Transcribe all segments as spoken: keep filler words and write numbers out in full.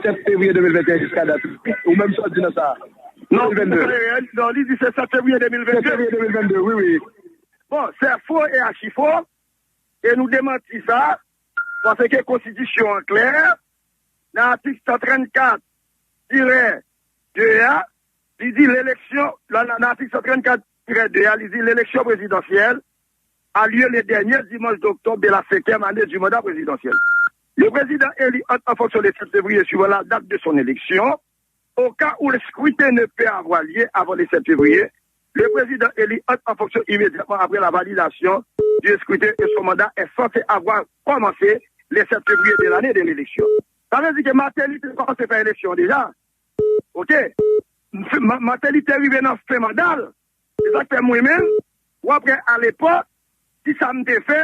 sèt fevriye de mil venteyen jiska dat. Ou menm sa w di nan sa? Non, de mil venteyen. Non, li di se sèt fevriye de mil venteyen. Sèt fevriye de mil venteyen, wi, wi. Bon, se fo e achi fo. E nou demanti sa, paske konstitisyon an klè, nan atik san trannkat tirè de a, li di leleksyon, nan, nan atik san trannkat tirè de a, li di leleksyon prezidansyèl a lieu le dernier dimanche d'octobre de la cinquième année du mandat présidentiel. Le président élu entre en fonction le sept février suivant la date de son élection. Au cas où le scrutin ne peut avoir lieu avant le sept février, le président élu entre en fonction immédiatement après la validation du scrutin et son mandat est censé avoir commencé le sept février de l'année de l'élection. Sa vle di ke Martelly te kòmanse fè eleksyon deja. Oke? Ma- Martelly te rive nan fen manda l. Se sa k fè mwen menm, w ap wè alepòk, ki sa m te fè,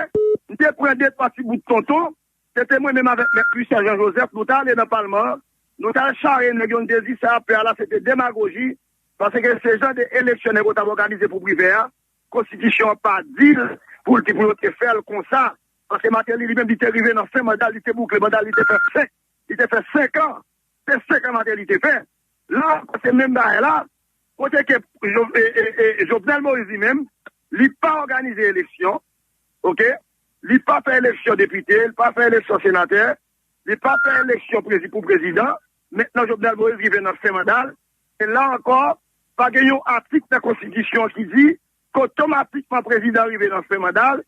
m te pran de twa ti bout tonton, se te mwen menm avèk mèt Christian Jean Joseph, nou t ale nan palman an, nou t al chare nèg yo, nou te di sa y ap fè a la, se te demagoji, paske se jan de eleksyon nèg yo t ap òganize pou Privè a, konstitisyon an pa di l pou l te, pou yo te fè l konsa, paske Martelly li menm li te rive nan fen manda l, li te boukle manda l, li te fè senk, li te fè senk an, se senk an Martelly te fè. La ankò se menm bagay la, kote ke Jo- e- e- e- Jovenel Moïse li menm, li pa òganize eleksyon, oke? Li pa fè eleksyon depite, li pa fè eleksyon senatè, li pa fè eleksyon prezi- pou prezidan. Mentnan Jovenel Moïse rive nan fen manda l, e la ankò, pa gen yon atik nan konstitisyon ki di ke otomatikman prezidan rive nan fen manda l,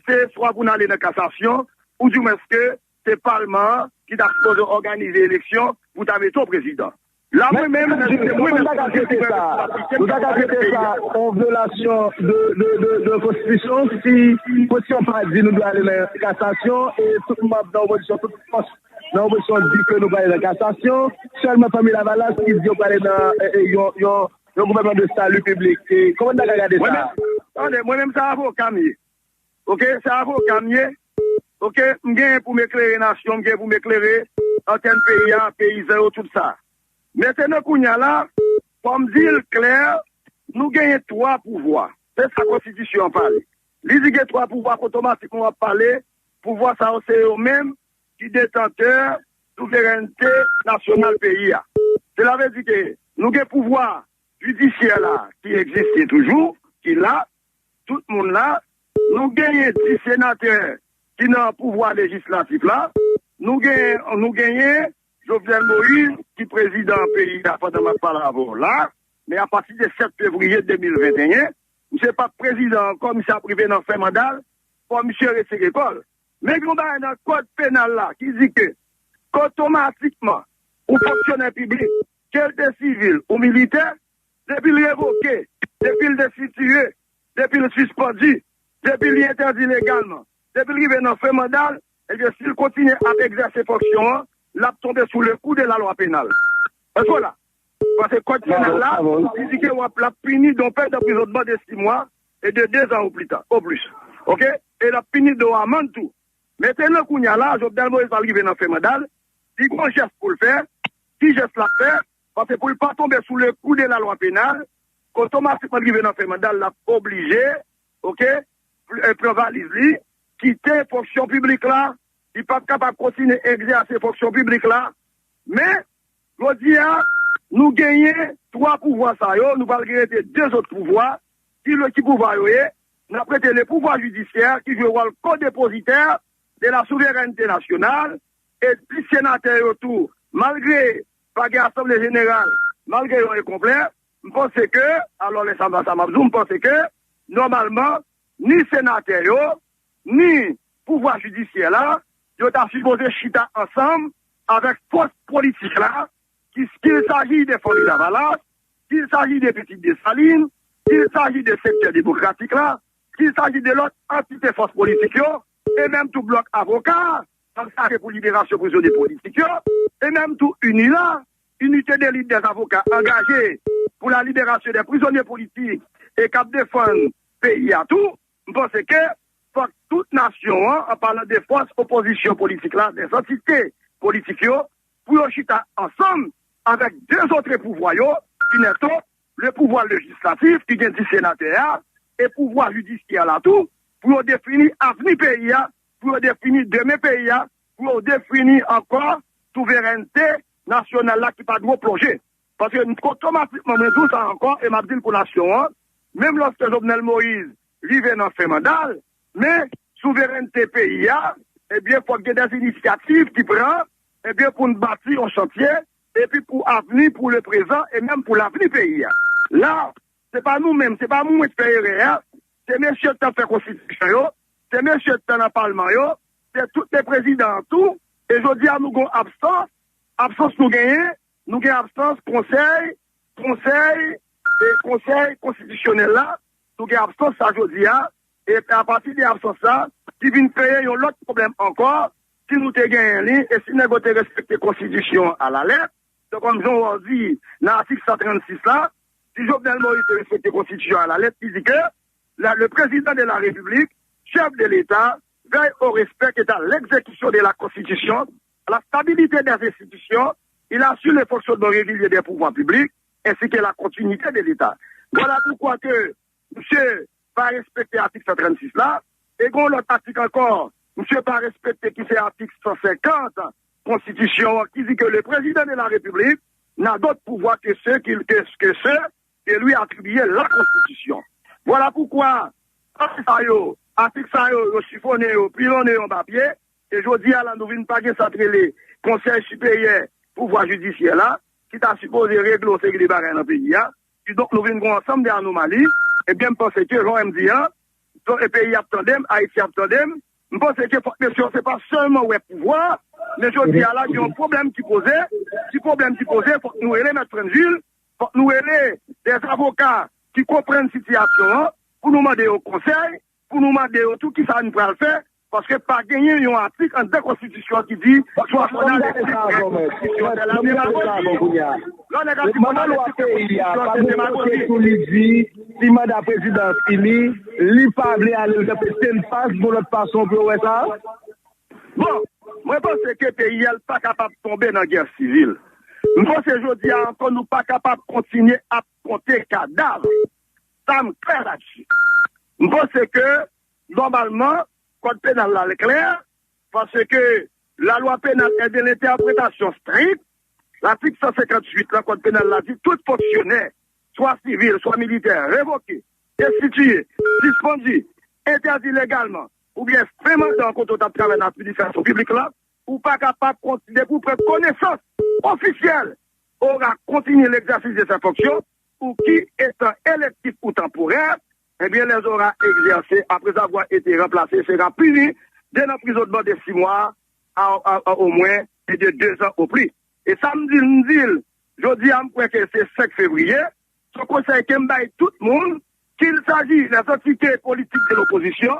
se swa pou n ale nan kasasyon, ou dimwens ke se palman an ki ta sipoze òganize eleksyon pou ta mete w prezidan. La mwen menm, se mwen menm ki te pran responsablite, mwen menm ki te pran peyi a. Yon vyolasyon de, de, de, de konstitisyon, si konstitisyon pa di nou dwe ale nan kasasyon, e tout manm nan opozisyon, tout fòs nan opozisyon di ke nou prale nan kasasyon, sèlman Fanmi Lavalas ki di yo prale nan e, e, yon, yon, yon gouvènman de sali piblik. E kòman n ta ka gade sa? Mwen menm, tande, mwen menm se avoka m ye. Oke, se avoka m ye. Oke, m genyen pou m eklere nasyon, m genyen pou m eklere antèn peyi a, peyizan yo, tout sa. Mentnan kounye a la, fò m di l klè, nou genyen twa pouvwa. Se sa konstitisyon an pale. Li di gen twa pouvwa, otomatikman w ap pale, pouvwa sa yo se yo menm ki detantè souverènte nasyonal peyi a. Sela vle di ke nou gen pouvwa jidisyè la ki egziste toujou, ki la, tout moun la, nou genyen dis senatè ki nan pouvwa lejislatif la, nou genyen, nou genyen Jovenel Moïse ki prezidan peyi a pandan m ap pale avè w la, men apati de sèt fevriye de mil venteyen, misye p ap prezidan ankò, misye ap rive nan fen manda l, fò misye resere kò l. Men gen yon bagay nan kòd penal la ki di ke, ke otomatikman, yon fonksyonè piblik, ke l te sivil ou militè, depi l revoke, depi l destitiye, depi l sispandi, depi li entèdi legalman, depi l rive nan fen manda l, ebyen, si l kontinye ap egzèse fonksyon an, l ap tonbe sou le kou de la lwa penal. Èske w la? Paske kòd penal la, li di ke w ap, l ap pini de yon pèn anprizònman de sis mwa e de de zan o pli ta, o plis. Oke? E l ap pini de yon amann tou. Mentnan kounye a la, Jovenel Moïse pral rive nan fen manda l, li gen yon jès pou l fè, ki jès l ap fè, paske pou l pa tonbe sou le kou de la lwa penal, ke otomatikman l rive nan fen manda l, l ap oblije, oke, pran valiz li, kite fonksyon piblik la, li p ap kapab kontinye egzèse fonksyon piblik la, men, jodi a, nou genyen twa pouvwa sa yo, nou pral gen rete de zòt pouvwa, ki le, ki pouvwa yo ye, n ap rete le pouvwa jidisyè, ki jwe wòl kodepozitè de la souverènte nasyonal, e dis senatè yo tou, malgre pa gen asanble jeneral, malgre yo enkonplè, m panse ke, alò lè sa m, sa m ap di w, m panse ke, nòmalman, ni senatè yo, ni pouvwa jidisyè la, yo ta sipoze chita ansanm avèk fòs politik la, ki, qu'il s'agisse de Fanmi Lavalas, qu'il s'agisse de Pitit Desalin, qu'il s'agisse de Sektè Demokratik la, qu'il s'agisse de lòt antite fòs politik yo, e menm tou blòk avoka, angaje pou liberasyon prizonye politik yo, e menm tou ini la, Unité d'élite des avocats engagés pour la libération des prisonniers politiques e k ap defann peyi a tou, m panse ke fòk tout nasyon an, an palan de fòs opozisyon politik la, des entités politiques yo, pou yo chita ansanm avèk de zòt pouvwa yo, ki nèto le pouvwa lejislatif, ki gen dis senatè a, e pouvwa jidisyè la tou, pou yo defini avni peyi a, pou yo defini demen peyi a, pou yo defini ankò souverènte nasyonal la ki pa dwe plonje. Paske otomatikman, mwen di w sa ankò, e m ap di l pou nasyon an, menm lòske Jovenel Moïse rive nan fen manda l, men souverènte peyi a, ebyen, fòk gen dè inisyativ ki pran, ebyen, pou n bati yon chantye, epi pou avni, pou le prezan, e menm pou lavni peyi a. La, se pa nou menm, se pa mwen ki fè erè a, se mesye k t ap fè konstitisyon yo, se mesye k t nan palman yo, se tout le prezidan an tou, e jodi a nou gon absans, absans nou genyen, nou gen absans konsèy, konsèy, e konsèy konstitisyonèl la, nou gen absans sa jodi a, e apati de absans sa, ki vin kreye yon lòt pwoblèm ankò, si nou te genyen li, e si nèg yo te respekte konstitisyon an alalèt, se kòm jan w di nan atik san trannsis la, si Jovenel Moïse te respekte konstitisyon an alalèt, li di ke la, le président de la République, chef de l'État, veille au respect et à l'exécution de la Constitution, à la stabilité des institutions, il assure le fonctionnement régulier des pouvoirs publics, ainsi que la continuité de l'État. Voilà pourquoi que misye pa respekte atik san trannsis la, e gon lòt atik ankò, misye pa respekte ki se atik san senkant konstitisyon an ki di ke le président de la République n'a d'autre pouvoir que ceux qui, que, que ceux que lui attribue la Constitution. Voilà pourquoi, sa yo, atik sa yo, yo chifonnen yo, pilonnen yo anba pye, e jodi a la nou vin pa gen sa k rele Konsèy Siperyè Pouvwa Jidisyè la, ki ta sipoze regle yon seri de bagay nan peyi a. Kidonk nou vin gen yon ansanm de anomali, ebyen m panse ke jan w di an, e peyi ap tande m, Ayiti ap tande m, m panse ke fòk mesye yo se pa sèlman wè pouvwa, men jodi a la gen yon pwoblèm ki poze, ki pwoblèm ki poze, fòk nou rele mèt Frangil, fòk nou rele dè avoka ki konprann sitiyasyon an, pou nou mande yo konsèy, pou nou mande yo tou kisa nou pral fè, paske pa genyen yon atik anndan konstitisyon ki di swa fò n ale pi pre konstitisyon, se la demagoji. Lè nèg ap di fò n ale pi pre konstitisyon, se demagoji. Sou li di, si manda prezidan an fini, li pa vle ale, l kanpe tennpas, gon lòt fason pou yo wè sa? Bon, mwen panse ke peyi a l pa kapab tonbe nan gè sivil. M panse jodi a ankò nou pa kapab kontinye ap konte kadav. Sa m klè la dsi. M panse ke nòmalman kòd penal la l klè, paske lalwa penal est de l'interprétation stricte. Latik san senkanntuit nan kòd penal la di tout fonksyonè, swa sivil, swa militè, revoke, destitiye, sispann, entèdi legalman, oubyen fen manda w kote w t ap travay nan administrasyon piblik la, ou pa kapab kontinye pou pran konesans ofisyèl, aura continué l'exercice de ses fonctions ou qui, étant électif ou temporaire, eh bien, les aura exercées après avoir été remplacées, sera puni d'un emprisonnement de six mois à, à, à au moins et de deux ans au plus. E sa m di l, m di l, jodi a m kwè ke se senk fevriye, se konsèy ke m bay tout moun, qu'il s'agit des entités politiques de l'opposition,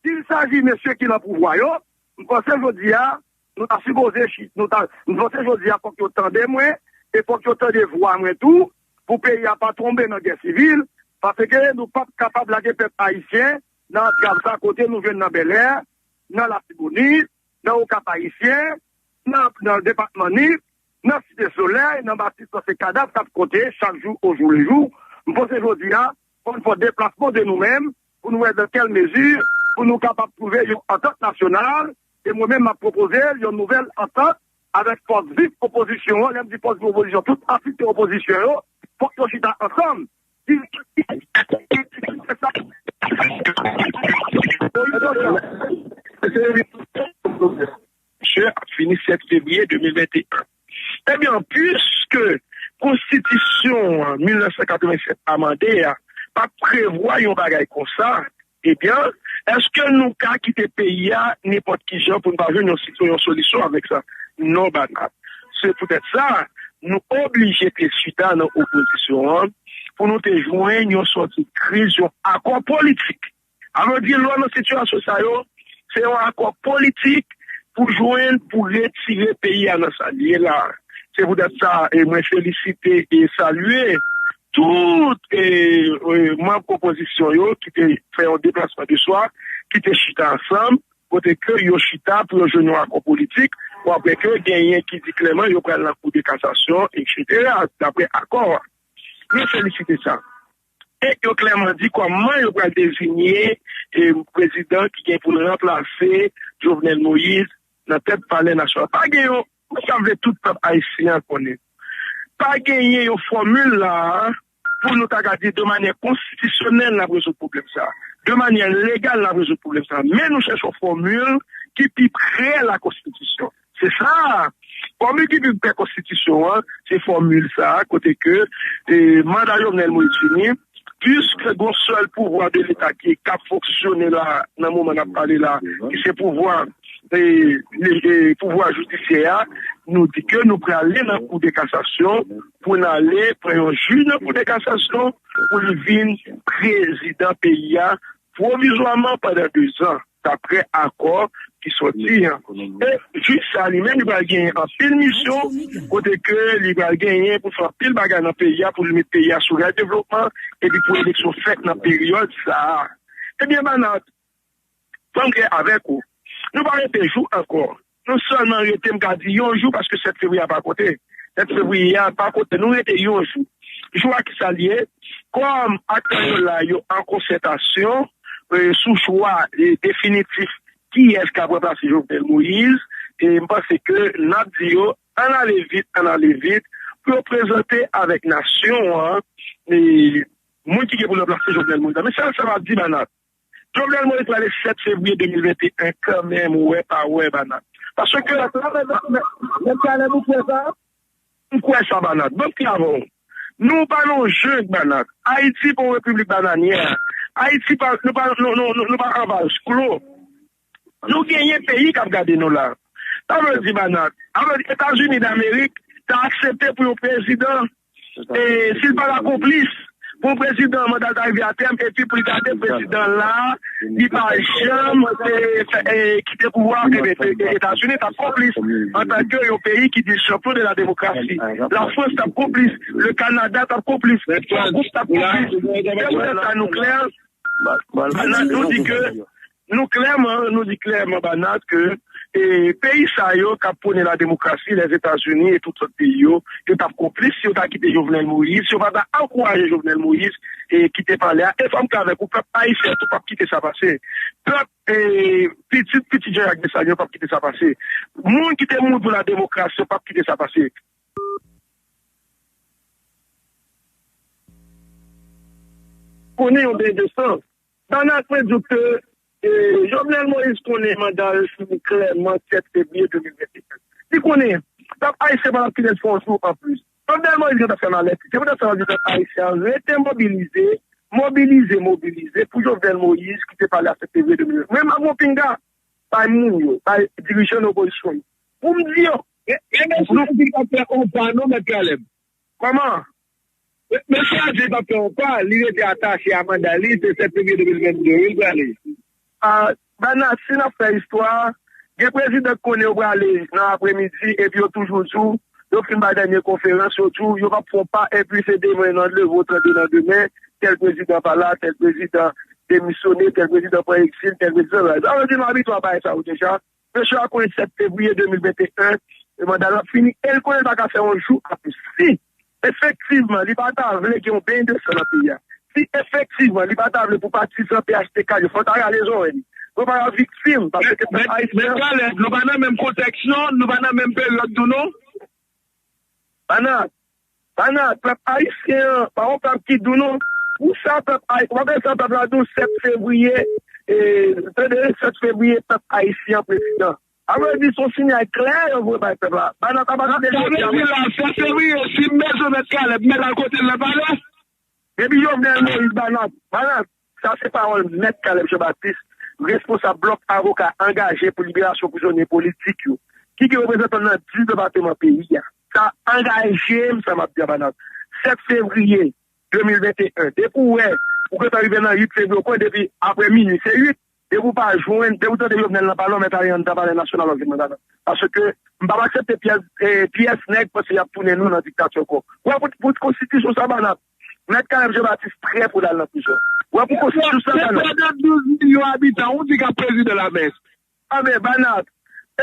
qu'il s'agit mesye ki nan pouvwa yo, m panse jodi a, nou ta sipoze chit, nou ta, m panse jodi a fòk yo tande mwen, e fòk yo tande vwa mwen tou, pou peyi a pa tonbe nan gè sivil, paske nou p ap kapab lage pèp ayisyen nan antrav sa kote nou jwenn nan Bèlè, nan Latibonit, nan Okap Ayisyen, nan, nan depatman Nip, nan Site Solèy, nan Batis, nan se kadav k ap konte chak jou ojou lejou. M panse jodi a, fò n fè deplasman de nou menm, pou nou wè dans quelle mesure, pou nou kapab twouve yon antant nasyonal, e mwen menm m ap pwopoze yon nouvèl antant avèk fòs viv opozisyon an, lè m di fòs viv opozisyon, tout antite opozisyon yo, fòk yo chita ansanm. Misye ap fini sèt fevriye de mil venteyen. Ebyen, piske konstitisyon an mil nèf san katrevennsèt amande a pa prevwa yon bagay konsa, ebyen, èske nou ka kite peyi a nenpòt ki jan pou n pa jwenn yon, yon solisyon avèk sa? Non, banal. Se poutèt sa, nou oblije te chita nan opozisyon an pou nou te jwenn yon sòti kriz, yon akò politik. Sa vle di, lè w nan sitiyasyon sa yo, se yon akò politik pou jwenn, pou retire peyi a nan sa l ye la. Se poutèt sa, e mwen felisite e salye tout e, e, manm opozisyon yo ki te fè yon deplasman de swa, ki te chita ansanm, kote ke yo chita pou yo jwenn yon akò politik, pou apre ke genyen ki di klèman yo pral nan kou de kasasyon, etsetera, dapre akò a. Mwen felisite sa. E yo klèman di kòman yo pral deziye e prezidan ki gen pou l ranplase Jovenel Moïse nan tèt Palè Nasyonal. Pa gen yon Mwen sa vle tout pèp ayisyen an konnen. Pa genyen yon fòmil la a pou nou ta ka di de manyè konstitisyonèl n ap rezoud pwoblèm sa a. De manyè legal n ap rezoud pwoblèm sa a. Men nou chèche yon fòmil ki pi pre la konstitisyon. Se sa. Fòmil ki pi pre konstitisyon an, se fòmil sa a, kote ke e, manda Jovenel Moïse fini, piske gon sèl pouvwa de Leta ki k ap fonksyone la, nan moman n ap pale la, ki se pouvwa e, e, pouvwa jidisyè a, nou di ke nou prale nan kou de kasasyon pou n ale pran yon jij nan kou de kasasyon pou li vin prezidan peyi a pwovizwaman pandan dezan, dapre akò ki sòti an. E jij sa li menm, li pral genyen anpil misyon, kote ke li pral genyen pou fè anpil bagay nan peyi a, pou li met peyi a sou rèl devlopman, epi pou eleksyon fèt nan peryòd sa a. Ebyen, Banat, fò m klè avèk ou. Nou pa rete jou ankò. Nou sèlman rete, m ka di, yon jou, paske sèt fevriye a pa konte. Sèt fevriye a pa konte. Nou rete yon jou. Jou a ki sa l ye? Kòm aktè yo la, yo an konsètasyon e, sou chwa e, definitif kiyès k ap ranplase Jovenel Moïse, e m panse ke n ap di yo, ann ale vit, ann ale vit, pou yo prezante avèk nasyon an e, moun ki gen pou ranplase Jovenel Moïse la. Men sa, sa m ap di, Banat. Jovenel Moïse prale sèt fevriye de mil venteyen kanmenm, wè pa wè, Banat. Paske, Mèt Caleb, ou kwè sa? M kwè sa, Banat. Ban m klè avè w. Nou pa nan yon jeng, Banat. Ayiti pa yon repiblik bananyè. Ayiti pa, nou pa, nou, nou, nou, nou pa an vaz klo. Nou genyen peyi k ap gade nou la. Sa vle di, Banat, sa vle di Etazini Damerik ta aksepte pou yon prezidan, e, si l pa ta konplis, pou yon prezidan manda l ta rive a tèm, epi pou l gade prezidan la, li pa janm e, fè, e, kite pouvwa, e, e, Etazini t ap konplis antanke yon peyi ki di chanpyon de la demokrasi. Lafrans t ap konplis, le Kanada t ap konplis, Frans t ap konplis. Se poutèt sa nou klè, Banat, nou di ke nou klèman, nou di klèman, Banat, ke e, peyi sa yo k ap pwone la demokrasi, Lèzetazini e tout lòt peyi yo, yo t ap konplis si yo ta kite Jovenel Moïse, si yo pa ta ankouraje Jovenel Moïse e, kite palè a. E fò m klè avèk ou, pèp ayisyen an tou p ap kite sa pase. Pèp e, pitit, pitit Jean Jacques Dessalines yo p ap kite sa pase. Moun ki te mouri pou la demokrasi yo p ap kite sa pase. Konnen yon ben de san. Banat, mwen di w ke e, Jovenel Moïse konnen manda l fini klèman sèt fevriye de mil venteyen. Li konnen pèp ayisyen pa t ap kite l fè yon jou anplis. Jovenel Moïse gentan fè malèt li. Se poutèt sa mwen di pèp ayisyen an rete mobilize, mobilize, mobilize pou Jovenel Moïse kite palè a sèt fevriye de mil venteyen. Mwen m ap gen yon pinga bay moun yo, bay dirijan opozisyon yo. Pou m di yo, e, e, mesye a di l p ap fè yon pa non, Mèt Caleb. Kòman? Mesye a di l p ap fè yon pa, li rete atache a manda li, se sèt fevriye de mil vennde wi l prale. A, Banat, si n ap fè istwa, gen prezidan k konnen yo prale nan apremidi, epi yo toujou di w, yo fin bay dènye konferans, yo di w, yo p ap fè yon pa, epi se demen nan leve w tande nan demen, tèl prezidan pa la, tèl prezidan demisyone, tèl prezidan pran egzil, tèl prezidan pa la. Sa vle di nou abitye a bagay sa yo deja. Mesye a konnen sèt fevriye de mil venteyen, e manda l ap fini, e l konnen l pa ka fè yon jou anplis. Si, efektivman, li pa ta vle gen yon beny de san nan peyi a, si, efektivman, li pa ta vle pou patizan P H T K yo, fò l ta rale zòrèy li. Yo pa yon viktim, paske pèp ayisyen an. Mèt Caleb, nou pa nan menm kontèks non, nou pa nan menm peryòd tou non. Banat, Banat, pèp ayisyen an, pa yon pèp ki di w non. Pou sa, pèp ayisyen, w ap sa pèp la di w sèt fevriye, e, tande, sèt fevriye, pèp ayisyen an prezidan. Sa vle di se yon siyal klè yo voye bay pèp la. Banat, sa pa tande jodi a. Sa vle di la, sèt fevriye, si m bezwen Mèt Caleb, m mèt al kote l nan palè? Depi Jovenel Moïse, Banat, Banat, sa se pawòl Mèt Caleb Jean Baptiste, responsab blòk avoka angaje pou liberasyon prizonye politik yo, ki gen reprezantan nan dis depatman peyi a. Sa angaje m, sa m ap di a, Banat. Sèt fevriye de mil venteyen, depi w wè, ou gentan rive nan uit fevriye, ou konnen depi apre minui, se uit, depi w pa jwenn, depi w tande Jovenel nan palè, w mèt ale anndan Palè Nasyonal, w ap jwenn manda. Paske m p ap aksepte pyès, e, pyès nèg panse y ap tounen nou nan diktati ankò. Wè pou, pou konstitisyon sa, Banat. Mèt Caleb Jean Baptiste prè pou l al nan prizon. Wè pou konstitisyon sa, Banat. Se pandan douz milyon abitan, ou di k ap prezidan la, men. Anben, Banat.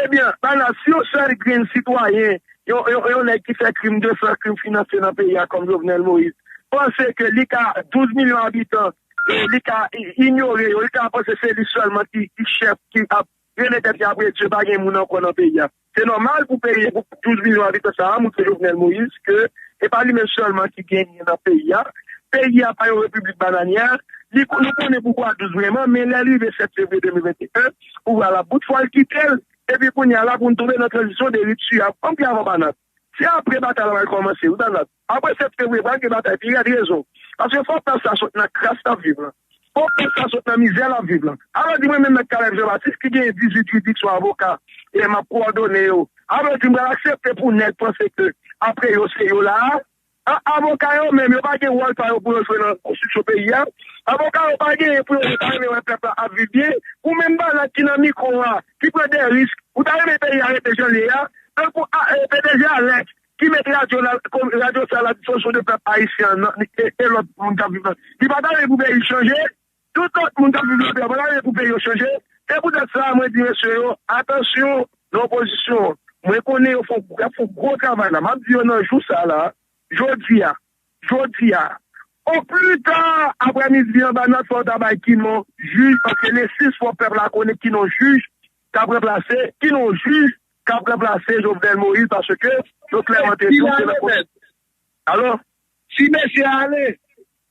Ebyen, Banat, si yon sèl grenn sitwayen, yon, yon, yon nèg ki fè krim de san, krim finansye nan peyi a kòm Jovenel Moïse, panse ke li ka, douz milyon abitan, e li ka i-, inyore yo, li ka panse se li sèlman ki, ki chèf, ki ap rele tèt li apre Dye, pa gen moun ankò nan peyi a. Se nòmal pou peyi, pou douz milyon abitan sa a, montre Jovenel Moïse ke e pa li menm sèlman ki genyen nan peyi a. Peyi a pa yon repiblik bananyè. Li, nou konnen pouvwa douz vrèman, men lè l rive sèt fevriye de mil venteyen, pouvwa la bout fwa l kite l. Epi kounye a la pou n tonbe nan tranzisyon de ripti a. Kòm ki avan Banat. Se apre batay la pral kòmanse, wi, Banat. Apre sèt fevriye, pral gen batay, pi rèd rezon. Paske fòk pèp sa sot nan kras l ap viv lan. Fòk pèp sa sot nan mizè l ap viv lan. Alò di mwen menm Mèt Caleb Jean Baptiste ki genyen dizuit jiridiksyon avoka, e m ap kowòdone yo. Alò di m pral aksepte pou nèg panse ke apre yo se yo la a. A- Avoka yo menm, yo pa gen wòl pa yo pou yo jwe nan konstriksyon peyi a. Avoka yo pa genyen pou yo, yo pa renmen wè pèp la ap viv byen. Ou menm Banat ki nan mikwo a, ki pran de risk, ou ta renmen peyi a rete jan l ye a? Tankou a- e, P D G Alex, ki met radyo la, radyo sa a la dispozisyon de pèp ayisyen an, e, e lòt moun k ap viv la. Li pa ta vle pou peyi chanje. Tout lòt moun k ap viv nan peyi an, pa ta vle pou peyi yo chanje. Se poutèt sa, mwen di mesye yo, atansyon, nan opozisyon. Mwen konnen yo fè, y ap fè gwo travay la. M ap di yo nan jou sa a la, jodi a, jodi a, o pli ta, aprèmidi an, Banat, fò w ta bay ki non jij, paske le sis, fò pèp la konnen ki non jij k ap ranplase, ki non jij k ap ranplase Jovenel Moïse, paske yo klèman te di w se nan konsti- Alo? Si mesye a ale.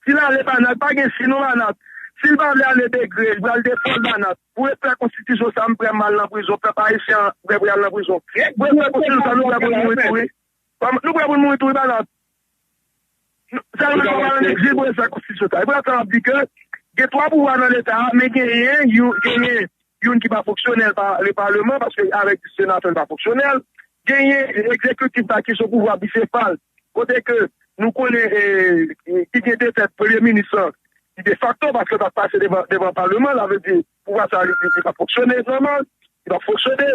Si l ale, Banat, pa gen si non, Banat. Si l pa vle ale degre, li pral defann Banat. Pou respè konstitisyon sa, m prè m al nan prizon, pèp ayisyen an prè pou y al nan prizon. Pou respè konstitisyon sa, nou prè pou nou mouri tou, wi. Kòm- Nou prè pou nou mouri tou, wi, Banat. Sèlman nou pa nan egzil pou respè konstitisyon sa. E pou sa m ap di ke gen twa pouvwa nan Leta a, men genyen, yo, genyen youn ki pa fonksyonèl pa le Paleman, paske avèk senatè li pa fonksyonèl. Genyen egzekitif la ki se yon pouvwa bisefal, kote ke nou konnen, e, e, ki gen de tèt premye minis lan, ki defakto, paske l pa t pase devan, devan Paleman, sa vle di, pouvwa sa a, li, li, li pa fonksyone nòmal, li pa fonksyone.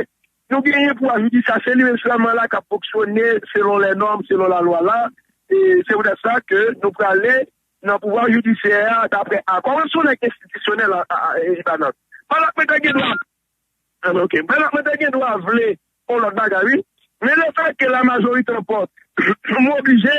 Nou genyen pouvwa jidisyè, se li menm sèlman la k ap fonksyone selon lè nòm, selon lalwa la. E se poutèt sa ke nou prale nan pouvwa jidisyè a, daprè akò. Mwen se yon nèg enstitisyonèl, a, a, a, e, Banat. Banat, mwen te gen dwa, a, ok. Banat, mwen te gen dwa vle yon lòt bagay, wi. Men le fèt ke la majorité emporte, m oblije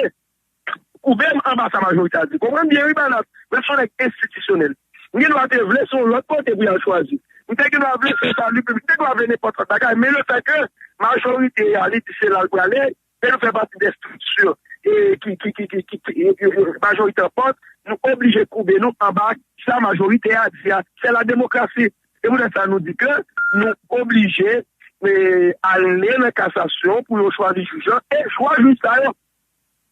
koube m anba sa majorite a di. Konprann byen, wi, Banat. Mwen se yon nèg enstitisyonèl. M gen dwa te vle se yon lòt kote pou y al chwazi. M te gen dwa vle se salu piblik, m te gen dwa vle nenpòt lòt bagay. Men le fèt ke majorite a, li di se la l prale, e nou fè pati de estrikti, e, ki, ki, ki, ki, ki, ki, e, e, e, majorite an pòt, nou oblije koube nou anba sa majorite a di a. Se la demokrasi. E poutèt sa nou di ke nou oblije, e, ale nan kasasyon pou yo chwazi jij lan, e chwa jij sa yo.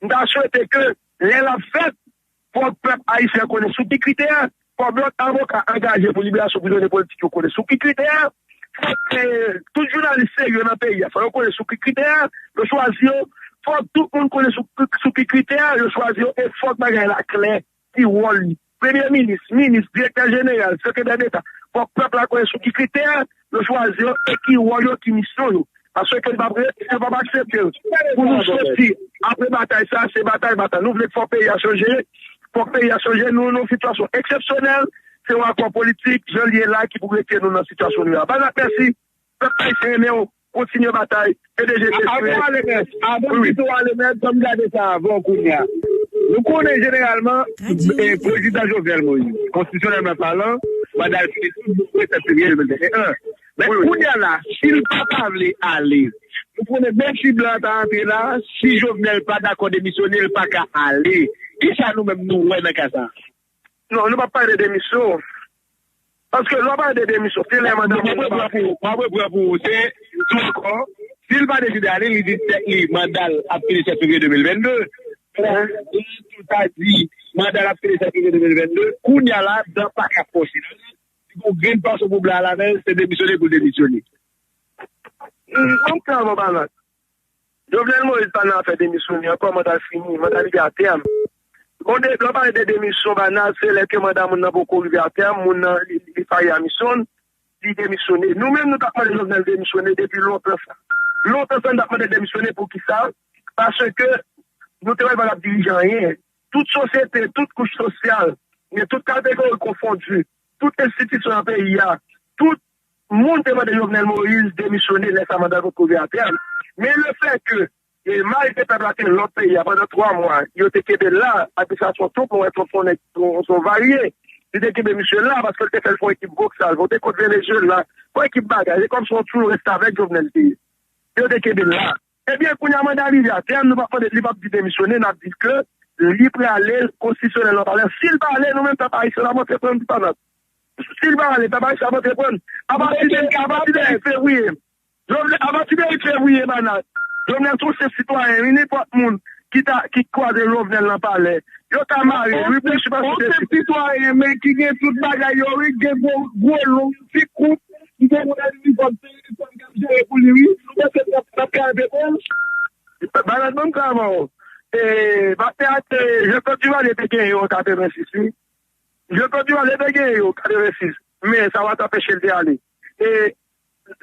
M ta swete ke lè l ap fèt, fòk pèp ayisyen an konnen sou ki kritè, fòk lòt avoka angaje pou liberasyon prizonye politik yo konnen sou ki kritè, fòk, e, tout jounalis serye nan peyi a, fòk yo konnen sou ki kritè yo chwazi yo, fòk tout moun konnen sou, sou ki kritè yo chwazi yo, e fòk bagay la klè, ki wòl li. Premye minis, minis, direktè jeneral, sekretè deta, fòk pèp la konnen sou ki kritè yo chwazi yo e ki wòl yo, ki misyon yo. Paske n p ap re-, n p ap aksepte pou nou soti apre batay sa, se batay, batay. Nou vle fòk peyi a chanje, fòk peyi a chanje, nou nan yon sitiyasyon eksepsyonèl, se yon akò politik, jan l ye la, ki pou retire nou nan sitiyasyon nou ye a. Banat, mèsi, pèp ayisyen renmen w, kontinye batay, P D G Avan w ale mèt, avan m kite w ale mèt, ban m gade sa avan w kounye a. Nou konnen jeneralman, e, prezidan Jovenel Moïse, konstitisyonèlman palan, manda l fini tou, sèt fevriye de mil venteyen. Men kounye a la, si l pa ta vle ale, nou konnen menm si blan an ta antre la, si Jovenel pa dakò demisyone, l pa ka ale. Kisa nou menm nou wè nan ka sa a? Non, nou p ap pale de demisyon. Paske lè w pale de demisyon, se lè manda moun nan pa. M ap repran pou ou, m ap repran pou ou. Se, tou ankò, si l pa deside ale, li di tèt li, manda l ap fini sèt fevriye de mil vennde. Tou ta di, manda l ap fini sèt fevriye de mil vennde. Kounye a la, dan pa ka fòse. Li gon grenn fason pou blan an la, men se demisyone pou l demisyone. Ban m klè avan w, Banat. Jovenel Moïse pa nan afè demisyone ankò, manda l fini, manda li gen atèm. Bon, de, lè w pale de demisyon, Banat, se lè ke manda moun nan poko rive atèm, moun nan, li, li fayi a misyon l, li demisyone. Nou menm, nou t ap mande Jovenel demisyone depi lontan sa. Lontan sa, nou t ap mande demisyone. Poukisa? Paske nou te wè l pa t ap dirije anyen. Tout sosyete, tout kouch sosyal, men tout kategori konfondi, tout enstitisyon nan peyi a, tout moun te mande Jovenel Moïse demisyone lè sa manda l potko rive atèm. Men le fè ke, e, malgre pèp la te lòt peyi a pandan twa mwa, yo te kenbe l la, administrasyon Trump, mwen wè Trump se yon nèg, se yon, se yon varye. Li te kenbe misye la paske l te fè l fè yon ekip boksal, vote kont Venezuela, fè yon ekip bagay. Se kòmsi yon true restavèk Jovenel te ye. Yo te kenbe l la. Ebyen, kounye a manda rive a tèm, nou p ap mande, li p ap di demisyone, n ap di ke li prale konstitisyonèl nan palè. Si l pa ale, nou menm pèp ayisyen, n ap antre pran li pa nòt. Si l pa ale, pèp ayisyen ap antre pran. Apati de, apati de uit fevriye, Jovenel, apati de uit fevriye, Banat, Jovenel se yon senp sitwayen, wi, nenpòt moun ki ta, ki kwaze Jovenel nan palè, yo ka mare l, wi, pou li sipòte. Yon senp sitwayen, men ki gen tout bagay yo, wi, gen gwo, gwo long, ti kout, li gen yon inifòm, se inifòm k ap jere pou li, wi. Ou panse n ap, n ap ka enpe pou l? Banat, ban m klè avè w. E, batay a te, Jean Claude Duvalier te genyen yo an katrevensis, wi. Jean Claude Duvalier te genyen yo katrevensis, men sa pa t anpeche l te ale. E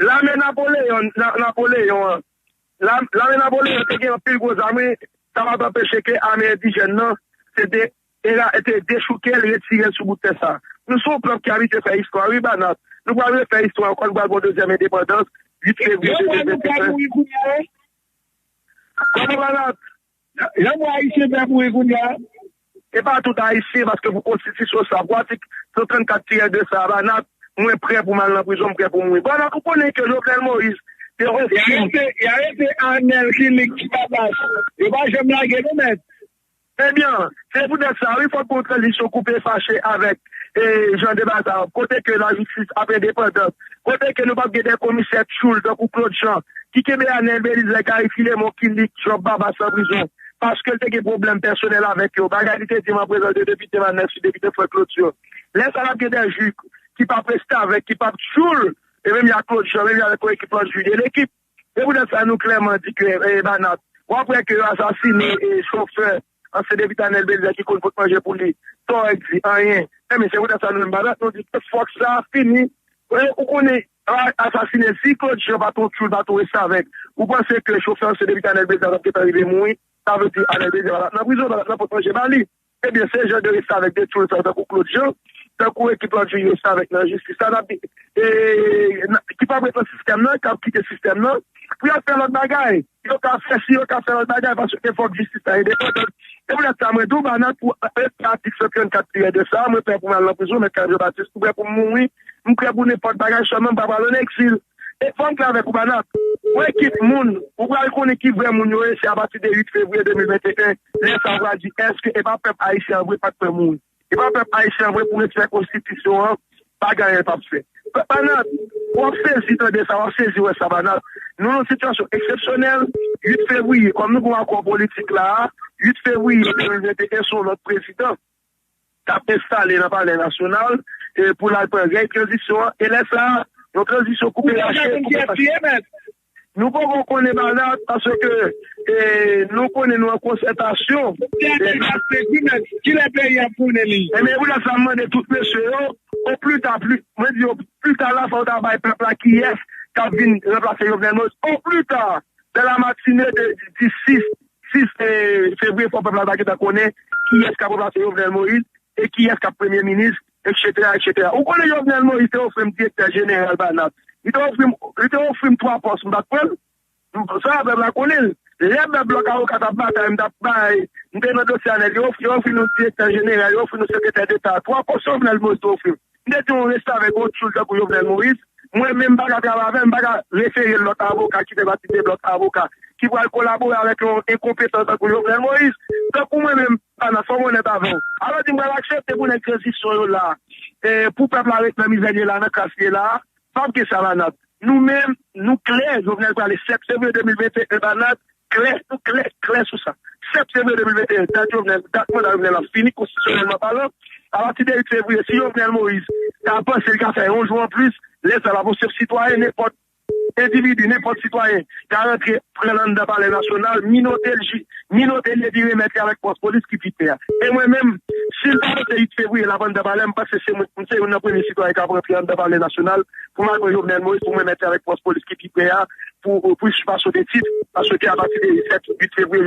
lame Napoleyon, Na- Napoleyon an, la- lame Napoleyon te gen anpil gwo zam, wi, sa pa t anpeche ke ame endijèn nan, se te, era- te dechouke l, retire l sou bout tè sa. Nou se yon pèp ki abitye fè istwa, wi, Banat. Nou pral refè istwa ankò, nou pral gen yon dezyèm endepandans, uit fevriye de mil vennsenk. Kòman, Banat? Jan pou Ayisyen fè mouri kounye a? E pa tout Ayisyen, paske pou konstitisyon sa, pou atik san trannkat tirè de sa, Banat, mwen prè pou m al nan prizon, m prè pou mouri. Banat, ou konnen ke Jovenel Moïse te yon viktim. Y arete, y arete Arnel Kilik ki pa bas. Yo pa janm lage nou, mèt. Ebyen, se poutèt sa, wi, fòk gon tranzisyon koupe fache avèk e, jan de bagay sa yo, kote ke lajistis ap endepandan, kote ke nou p ap gen de komisè tchoul tankou Claude Jean, ki kenbe Arnel Belizaire, Gary Filemon, Kilik, Job Babas nan prizon, paske l te gen pwoblèm pèsonèl avèk yo, bagay li te di m an prezans de depite Vanès, depite Frank Claude yo. Lè sa l ap gen de jij ki p ap restavèk, ki p ap tchoul, e menm jan ak Claude Jean, menm jan avèk yon ekip lòt jij de lekip. Se poutèt sa nou klèman di ke, e, Banat, w ap wè ke yo asasine, e, chofè ansyen depite Arnel Belizaire ki konn pot manje pou li, sa w di anyen. Enben, se poutèt sa nou menm Banat, nou di ke fòk sa fini. E, ou konnen, a- asasine, si Claude Jean pa t yon tchoul, pa t yon restavèk, ou panse ke chofè ansyen depite Arnel Belizaire t ap gentan rive mouri? Sa vle di Arnel Belizaire pa t ap nan prizon, pa t ap nan pot manje ba li. Ebyen, se jan de restavèk, de tchoul sa yo, tankou Claude Jean, tankou ekip lòt jij restavèk nan jistis la, n ap di, e, n- ki p ap ret nan sistèm nan, k ap kite sistèm nan, pou y al fè lòt bagay. Yo ka fè si, yo ka fè lòt bagay, paske fòk jistis la endepandan. Se poutèt sa, mwen di w, Banat, pou respè atik san trannkat tirè de sa, mwen prè pou m al nan prizon, mèt Carl Jean Baptiste, mwen prè pou m mouri, m prè pou nenpòt bagay, sèlman m pa pral ann egzil. E fò m klè avèk ou, Banat. Yon ekip moun, ou pral konnen ki vrè moun yo ye, se apati de uit fevriye de mil venteyen, lè sa w pral di, èske e pa pèp ayisyen an vre pa t pè mouri? E pa pèp ayisyen an vre pou respè konstitisyon an, pa gen anyen l p ap fè. Pèp Banat, w ap sezi tande sa, w ap sezi wè sa, Banat. Nou nan yon sitiyasyon eksepsyonèl, uit fevriye, kòm nou gen yon akò politik la a, uit fevriye de mil venteyen, se yon lòt prezidan k ap enstale nan Palè Nasyonal, e pou l al pran rèy tranzisyon an. E lè sa a, yon tranzisyon koupe rache, koupe fache. Nou poko konnen Banat, paske, e, nou konnen nou an konsètasyon. Kilè peyi ap konnen li? Enben, e pou lè sa, m mande tout mesye yo, o pli ta, pli, mwen di yo, pli ta la, fò w ta bay pèp la kiyès k ap vin ranplase Jovenel Moïse. O pli ta, dans la matinée de, du six, six, e, fevriye, fò pèp la ta gentan konnen kiyès k ap ranplase Jovenel Moïse e kiyès k ap premye minis, etsetera, etsetera. Ou konnen Jovenel Moïse te ofri m direktè jeneral Banat. Li te ofri m, li te ofri m twa pòs, m pa t pran l. M, sa pèp la konnen l. Lè Bèb Blòk Avoka t ap batay, m t ap bay, m te nan dosye a nèg, yo ofri, yo ofri nou direktè jeneral, yo ofri nou sekretè deta. Twa pòs Jovenel Moïse te ofri m. M te di yon restavèk, yon tchoul tankou Jovenel Moïse, mwen menm m pa ka travay avè l, m pa ka refere l lòt avoka ki fè pati de Bèb Blòk Avoka, ki pral kolabore avèk yon enkonpetan tankou Jovenel Moïse. Tankou mwen menm, Banat, fò m onèt avè w. Alò di m pral aksepte pou nèg tranzisyon yo la, e, pou pèp la ret nan mizè l ye la, nan kras li ye la a, p ap gen sa, Banat. Nou menm, nou klè, Jovenel prale sèt fevriye de mil venteyen, Banat, klè, nou klè, klè sou sa. Sèt fevriye de mil venteyen, dat Jovenel, dat manda Jovenel ap fini, konstitisyonèlman palan. Apati de uit fevriye, si Jovenel Moïse ta panse li ka fè yon jou anplis, lè sa l ap yon senp sitwayen, nenpòt endividi, nenpòt sitwayen ka rantre pran l anndan Palè Nasyonal, minote l, ji- minote l epi remèt li avèk pòs polis ki pi pre a. E mwen menm, si l ta rantre uit fevriye l ap anndan palè, m panse se mwen, m se youn nan premye sitwayen k ap rantre anndan Palè Nasyonal pou m al pran Jovenel Moïse, pou m remèt li avèk pòs polis ki pi pre a, pou, pou sipasyon de tit, paske apati de sèt, uit fevriye,